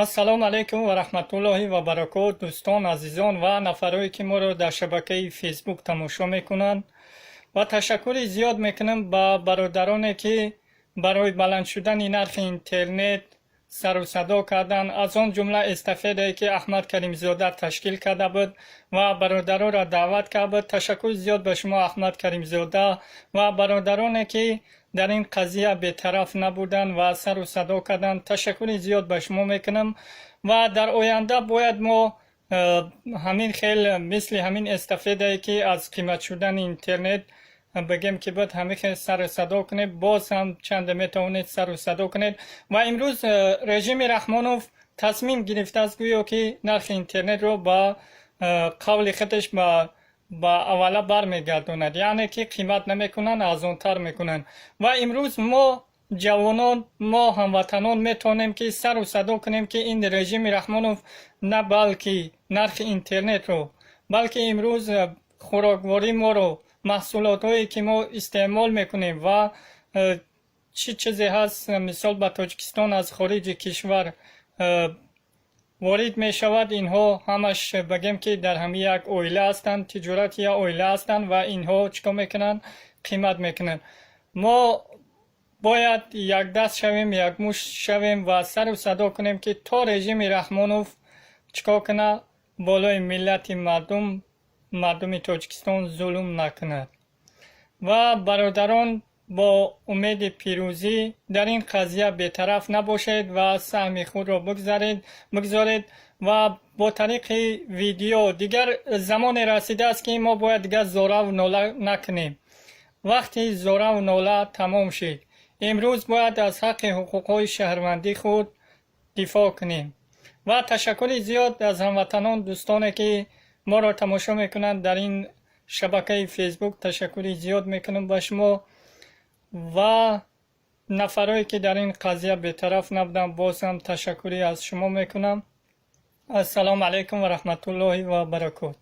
Ассалому алайкум ва раҳматуллоҳи ва баракот, дӯстон, азизон ва нафарое, ки моро дар шабакаи Фейсбук тамошо мекунанд. Ва ташаккури зиёд мекунам ба бародароне, ки барои баланд шудани нархи интернет сару садо карданд, аз он ҷумла эстафетае, ки Аҳмад Каримзода ташкил карда буд ва бародаронро даъват карда буд. Ташаккури зиёд ба шумо, Аҳмад Каримзода, ва бародароне, ки дар ин қазия бетараф набуданд ва сару садо карданд. Ташаккури зиёд ба шумо мекунам. Ва дар оянда бояд мо ҳамин хел, мисли ҳамин эстафетае, ки аз қимат шудани интернет бигем, ки бояд ҳамин хел сару садо кунед, боз ҳам чанде метавонед сару садо кунед. Ва имрӯз режими Раҳмонов тасмим гирифтааст, гӯё ки нархи интернетро ба қавли худаш ба аввала бармегардонад, яъне ки қимат намекунанд, арзонтар мекунанд. Ва имрӯз мо ҷавонон, мо ҳамватанон метавонем, ки сару садо кунем, ки ин режими Раҳмонов на балки нархи интернетро, балки имрӯз хӯроквории моро, маҳсулотҳое, ки мо истеъмол мекунем ва чӣ чизе ҳаст, мисол, ба Тоҷикистон аз хориҷи кишвар ворид мешавад, инҳо ҳамаш, бигем, ки дар ҳамин як оила ҳастанд, тиҷорати як оила ҳастанд. Ва инҳо чӣ кор мекунанд? Қимат мекунанд. Мо бояд якдаст шавем, якмушт шавем ва сару садо кунем, ки то режими Раҳмонов чӣ кор кунад, болои миллати мардум, мардуми Тоҷикистон зулм накунад. Ва бародарон, бо умеди пирӯзӣ, дар ин қазия бетараф набошед ва саҳми худро бигзоред ва бо тариқи видео. Дигар замоне расидааст, ки мо бояд дигар зораву нола накунем. Вақти зораву нола тамом шуд. Имрӯз бояд аз ҳаққи ҳуқуқҳои шаҳрвандии худ дифоъ кунем. Ва ташаккури зиёд аз ҳамватанон, дӯстоне, ки моро тамошо мекунанд дар ин шабакаи Фейсбук, ташаккури зиёд мекунам ба шумо. Ва нафарое, ки дар ин қазия бетараф набуданд, боз ҳам ташаккурӣ аз шумо мекунам. Ассалому алайкум ва раҳматуллоҳи ва баракот.